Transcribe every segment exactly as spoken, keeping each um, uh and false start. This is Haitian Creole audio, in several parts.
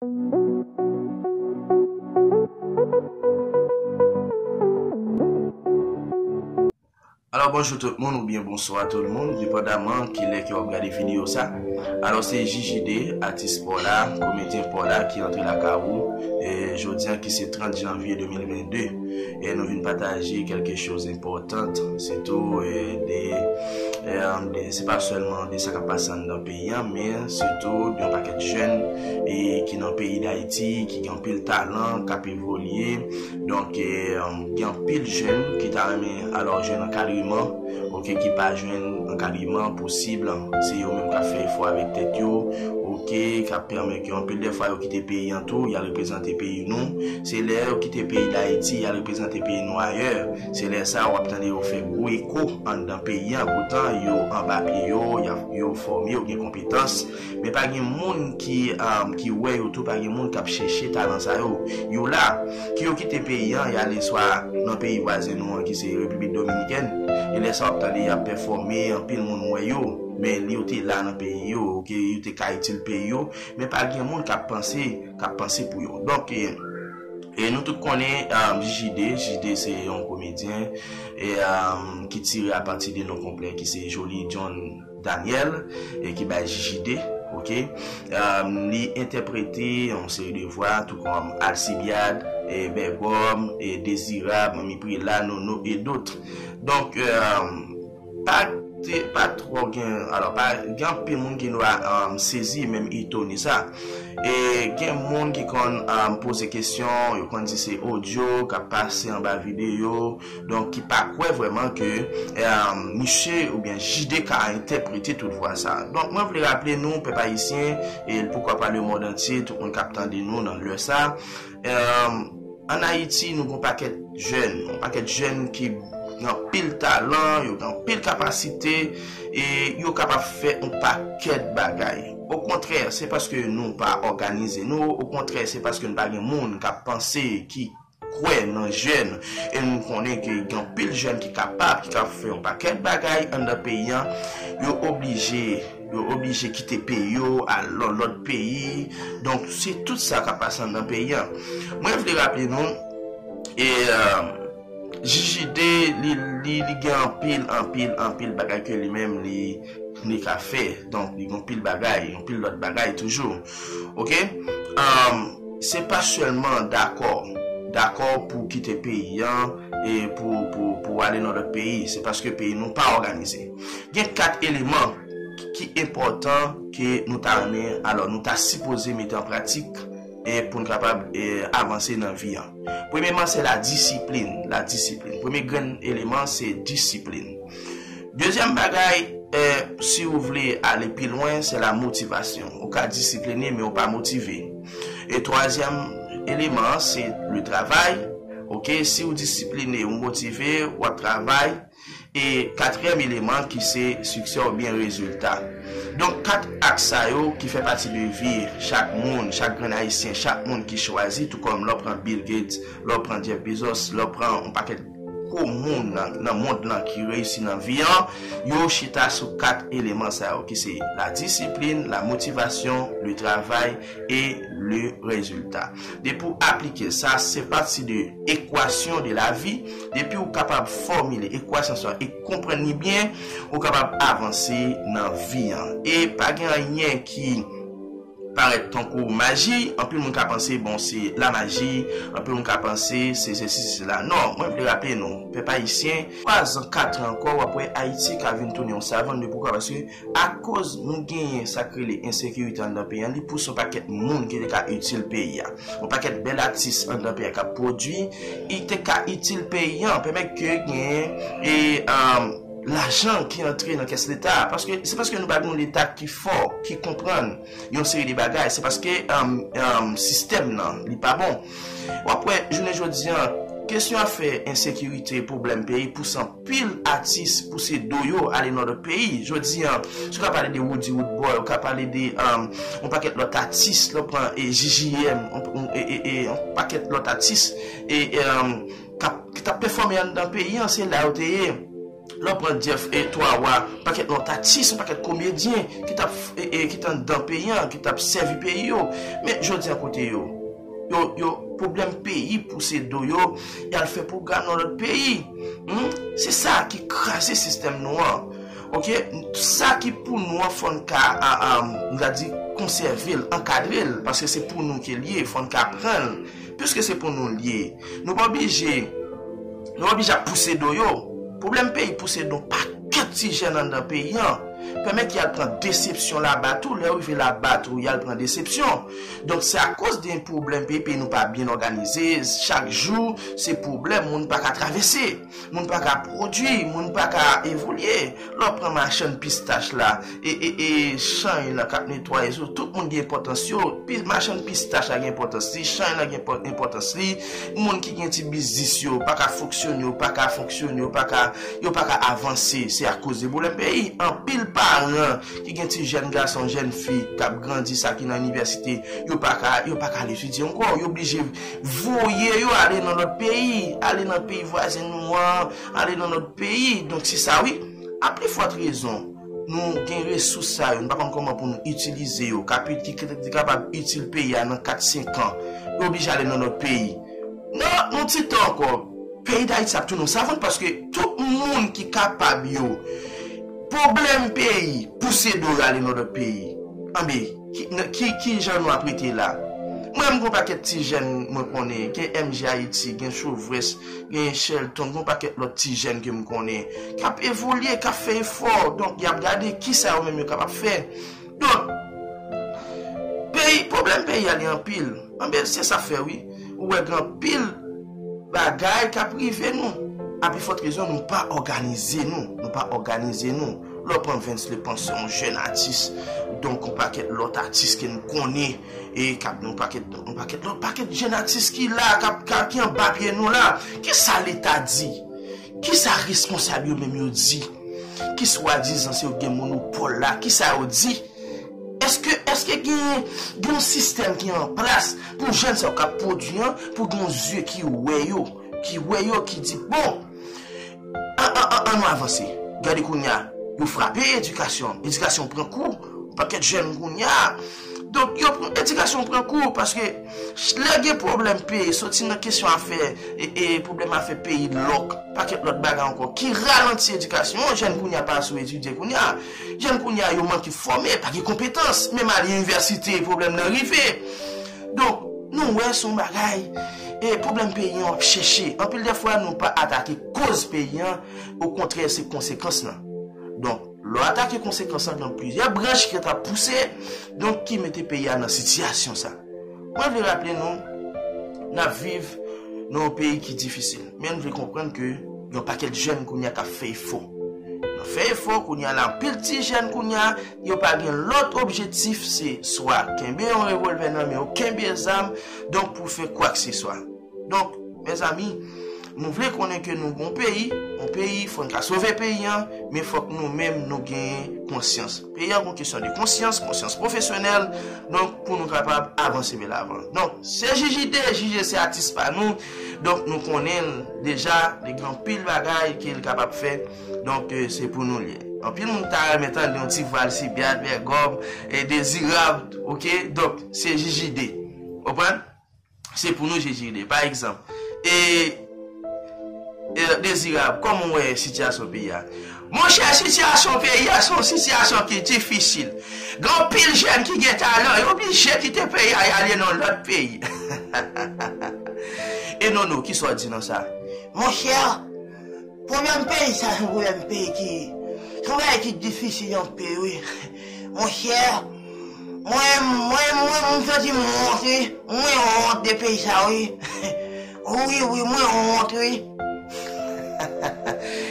Alò, bonjou tout moun, oubyen bonswa tout moun, depandaman kilè ke w ap gade videyo sa. Alò, se J J D, atis pa w la, komedyen pa w la ki antre lakay ou, e, jodi a ki se trant janvye de mil vennde. E nou vin pataje kèlke choz enpòtan, sitou, e, de, e, de, se pa sèlman de sa k ap pase anndan peyi a, men sitou de yon pakèt jèn, e, ki nan peyi Dayiti, ki gen anpil talan, k ap evolye. Donk, e, gen anpil jèn ki ta renmen, alò, jwenn ankadreman, oke, ki pa jwenn ankadreman posib. Se yo menm k ap fè efò avèk tèt yo, oke, k ap pèmèt yo anpil de fwa yo kite peyi an tou, y al reprezante peyi nou. Se lè yo kite peyi Dayiti, y al reprezante peyi nou ayè. Se lè sa a w ap tande yo fè gwo eko anndan peyi an, poutan yo anba pye yo, y ap, yo fòme, yo gen konpetans. Men pa gen moun ki, um, ki wè yo tou, pa gen moun k ap chèche talan sa yo. Yo la, ki yo kite peyi an, y ale swa nan peyi vwazen nou an ki se Repiblik Dominikèn. E lè sa w ap tande y ap pèfòme, anpil moun wè yo. Men yo te la nan peyi yo, oke, yo te ka itil peyi yo. Men pa gen moun k ap panse, k ap panse pou yo. Donk, e, e nou tout konnen, um, J J D, J J D se yon komedyen, e, um, ki tire apati de non konplè ki se Joly John Daniel, e ki bay J J D, oke. Um, li entèprete yon seri de vwa, tou kòm Alcibiade, e Bègòm, e Dezirab, Manmi Prela, Nono, e dòt. Donk, um, pa te, pa twò gen, alò, pa, gen anpil moun ki dwa, um, sezi, menm etone sa. E gen moun ki konn, um, poze kesyon, yo konn di se odyo k ap pase anba videyo, donk ki pa kwè vrèman ke, um, misye oubyen J J D ka entèprete tout vwa sa. Donk mwen vle raple nou, pèp ayisyen, e poukwa pa lemonn antye, tout moun k ap tande nou nan lè sa, um, ann Ayiti, nou gen yon pakèt jèn, yon pakèt jèn ki gen anpil talan, yo gen anpil kapasite, e yo kapab fè yon pakèt bagay. Okontrè, se paske nou pa òganize nou, okontrè, se paske nou pa gen moun k ap panse, ki kwè nan jèn. E nou konnen ke gen anpil jèn ki kapab, ki ka fè yon pakèt bagay anndan peyi an. Yo oblije, yo oblije kite peyi yo, al nan lòt peyi. Donk, se tout sa k ap pase anndan peyi an. Mwen vle raple nou, e, um, J J D, li, li, li gen anpil, anpil, anpil bagay ke li menm, li, li ka fè. Donk, li gen anpil bagay, anpil lòt bagay toujou. Oke? Um, se pa sèlman dakò, dakò pou kite peyi an e pou, pou, pou ale nan lòt peyi. Se paske peyi nou pa òganize. Gen kat eleman ki, ki enpòtan ke nou ta renmen, alò, nou ta sipoze mete an pratik e pou n kapab, e, avanse nan vi an. Premyeman, se la disiplin, la disiplin. Premye grenn eleman, se disiplin. Dezyèm bagay, e, si w vle ale pi lwen, se la motivasyon. Ou ka disipline, men ou pa motive. E twazyèm eleman an, se le travay. Oke, si w disipline, ou motive, w ap travay. E katriyèm eleman ki se siksè oubyen rezilta. Donk, kat aks sa yo ki fè pati de vi chak moun, chak grenn ayisyen, chak moun ki chwazi, tou kòm lè w pran Bill Gates, lè w pran Jeff Bezos, lè w pran yon pakèt gwo moun nan, nan mond lan ki reyisi nan vi an, yo chita sou kat eleman sa yo ki se la disiplin, la motivasyon, le travay e le rezilta. Depi w aplike sa, se pati de ekwasyon de lavi. Depi w kapab fòmile ekwasyon sa e konprann li byen, ou kapab avanse nan vi an. E pa gen anyen ki parèt tankou maji. Anpil moun ka panse, bon, se la maji. Anpil moun ka panse, se sesi, se sela. Non, mwen vle raple nou, pèp ayisyen, twa zan, kat an ankò, w ap wè Ayiti ka vin tounen yon savann. Men poukwa? Paske akoz nou genyen sa k rele ensekirite anndan peyi an, li pouse yon pakèt moun ki te ka itil peyi a. Yon pakèt bèl atis anndan peyi a k ap pwodui, li te ka itil peyi an, pèmèt ke genyen, e, um, lajan ki antre nan kès leta a. Paske, se paske nou pa gen yon leta ki fò, ki konprann yon seri de bagay. Se paske, um, um, sistèm nan, li pa bon. W ap wè, jounen jodi an, kesyon afè ensekirite, pwoblèm peyi, pouse anpil atis pouse do yo ale nan lòt peyi. Jodi an, si w ka pale de Roody Roodboy, ou ka pale de, um, yon pakèt lòt atis, lè w pran, e, J J M, yon, yon, e, e, e, yon pakèt lòt atis, e, e, um, k ap, ki t ap pèfòme anndan peyi an, se la yo te ye. Lè w pran Jeff e Twa Wa, pakèt lòt atis, yon pakèt komedyen ki t ap, e, e, ki t anndan peyi an, ki t ap sèvi peyi yo. Men jodi a kote yo? Yo, yo, pwoblèm peyi pouse do yo, y al fè pwogram nan lòt peyi. Hmm? Se sa ki kraze sistèm nou an. Oke? Sa ki pou nou an, fò n ka, a, a, m ta di, konsève l, ankadre l, paske se pou nou ke l ye, fò n ka pran l, piske se pou nou l ye. Nou pa oblije, nou pa oblije ap pouse do yo. Pwoblèm peyi pouse do pakèt ti jèn anndan peyi an. Pèmèt y al pran desepsyon laba tou, lè yo rive laba tou, y al pran desepsyon. Donk, se akoz de pwoblèm peyi, peyi nou pa byen òganize, chak jou, se pwoblèm, moun pa ka travèse, moun pa ka pwodui, moun pa ka evolye. Lè w pran machann pistach la, e, e, e, Chany lan k ap netwaye sou, tout moun gen enpòtans yo, pi, machann pistach la gen enpòtans li, Chany lan gen enpò-, enpòtans li, moun ki gen ti biznis yo pa ka fonksyone, yo pa ka fonksyone, yo pa ka, yo pa ka avanse, se akoz de pwoblèm peyi. Anpil paran ki gen ti jèn gason, jèn fi k ap grandi, sa ki nan inivèsite, yo pa ka, yo pa ka al etidye ankò, yo oblije voye yo ale nan lòt peyi, ale nan peyi vwazen nou an, ale nan lòt peyi. Donk, se sa wi. A pli fòt rezon, nou gen resous sa yo, nou pa konn kòman pou nou itilize yo, k ap, ki, ki, ki kapab itil peyi a nan kat, senk an. Yo oblije ale nan lòt peyi. Nan yon ti tan ankò, peyi Dayiti ap tounen yon savann, paske tout moun ki kapab yo, pwoblèm peyi pouse do yo ale nan lòt peyi. Anben, ki, nan, ki, ki jan nou ap rete la? Mwen, m gen yon pakèt ti jèn mwen konnen, gen M J Ayiti, gen Chouvrès, gen Shelton, gen yon pakèt lòt ti jèn ke m konnen, k ap evolye, k ap fè efò. Donk, y ap gade kisa yo menm yo kapab fè. Donk, peyi, pwoblèm peyi a, li anpil. Anben, se sa k fè, wi. Ou wè, gen anpil bagay k ap rive nou. A pi fòt rezon, nou pa òganize nou. Nou pa òganize nou. Lè w pran Vens Le Penseur, yon jèn atis, donk yon pakèt lòt atis ke n konnen, e k ap, yon pakèt, yon pakèt lòt, pakèt jèn atis ki la, k ap, k ap, ki anba pye nou la. Kisa Leta di? Kisa responsab yo menm yo di? Ki swadizan se yo ki gen monopòl la? Kisa yo di? Èske, èske gen, gen yon sistèm ki an plas pou jèn sa yo k ap pwodui an, pou gen yon zye ki wè yo, ki wè yo, ki di, bon, an, an, an, an nou avanse. Gade kounye a, yo frape edikasyon. Edikasyon pran kou. Yon pakèt jèn kounye a. Donk, yo pran, edikasyon pran kou, paske lè gen pwoblèm peyi, soti nan kesyon afè, e, e pwoblèm afè peyi, lòk, pakèt lòt bagay ankò, ki ralanti edikasyon, jèn kounye a pa sou etidye kounye a. Jèn kounye a, yo manke fòme, pa gen konpetans. Menm al inivèsite, pwoblèm nan rive. Donk, nou wè se yon bagay, e pwoblèm peyi an w ap chèche. Anpil de fwa, nou pa atake koz peyi an, okontrè, se konsekans lan. Donk, lè w atake konsekans lan, gen plizyè branch ki ta pouse, donk, ki mete peyi a nan sitiyasyon sa. Mwen vle raple nou, n ap viv nan yon peyi ki difisil. Men n vle konprann ke gen yon pakèt jèn kounye a k ap fè efò. N ap fè efò kounye a la, anpil ti jèn kounye a, yo pa gen lòt objektif, se swa kenbe yon revòlvè nan men yo, kenbe zam, donk pou fè kwakseswa. Donk, mezanmi, nou vle konnen ke nou gon peyi, yon peyi, fò n ka sove peyi an, men fòk nou menm nou gen konsyans. Peyi an gon kesyon de konsyans, konsyans pwofesyonèl, donk pou nou kapab avanse vè lavan. Donk, se J J D, J J se atis pa nou, donk nou konnen l deja, li gen anpil bagay ke l kapab fè, donk, eh, se pou nou l ye. Anpil moun ta renmen tande yon ti vwa Alcibiade, Bègòm, e Dezirab, oke? Donk, se J J D. Konprann? Se pou nou J J D. Pa egzanp, e, e, Dezirab, kòman w wè sitiyasyon peyi a? Monchè, sitiyasyon peyi a se yon sitiyasyon ki difisil. Gen anpil jèn ki gen talan, yo oblije kite peyi a, y ale nan lòt peyi. E Nono, kisa w di nan sa? Monchè, pwoblèm peyi sa se yon pwoblèm peyi ki, se yon bagay ki difisil anpil, wi. Monchè, mwen, mwen, mwen, mwen santi m wont, wi. Mwen wont de peyi sa, wi. Wi, wi, mwen wont, wi.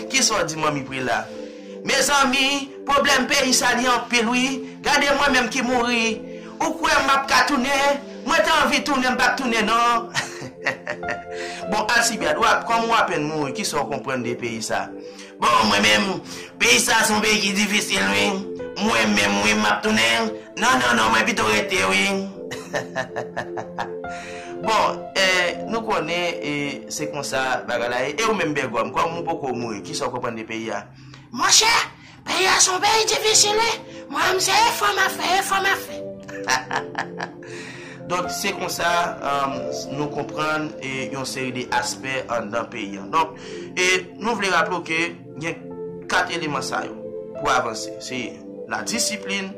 Kisa w di, manmi Prela? Mezanmi, pwoblèm peyi sa li anpil, wi. Gade mwen menm ki mouri. Ou kwè m ap ka tounen? Mwen te anvi tounen, m p ap tounen, non. Bon, Alcibiade, w ap, kòm w apèn mouri, kisa w konprann de peyi sa? Bon, mwen menm, peyi sa se yon peyi ki difisil, wi. Mwen menm, wi, m ap tounen. Non, non, non, mwen pito rete, wi. Bon, eh, nou konnen, eh, se konsa bagay la ye. E ou menm Bègòm, kòm ou poko mouri, kisa w konprann de peyi a? Monchè, peyi a se yon peyi difisil, wi. Mwen menm se efò m ap fè, efò m ap fè. Donk, se konsa, um, nou konprann, eh, yon seri de aspè anndan peyi a. Donk, e nou vle raple w ke gen kat eleman sa yo pou avanse. Se la disiplin,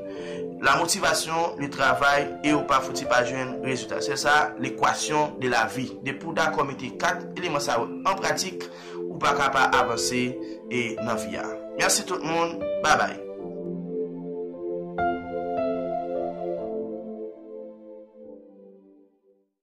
la motivasyon, le travay, e ou pa fouti pa jwenn rezilta. Se sa, lekwasyon de la vi. Depi w dakò mete kat eleman sa yo an pratik, ou pa ka pa avanse e nan vi a. Mèsi tout moun. Babay.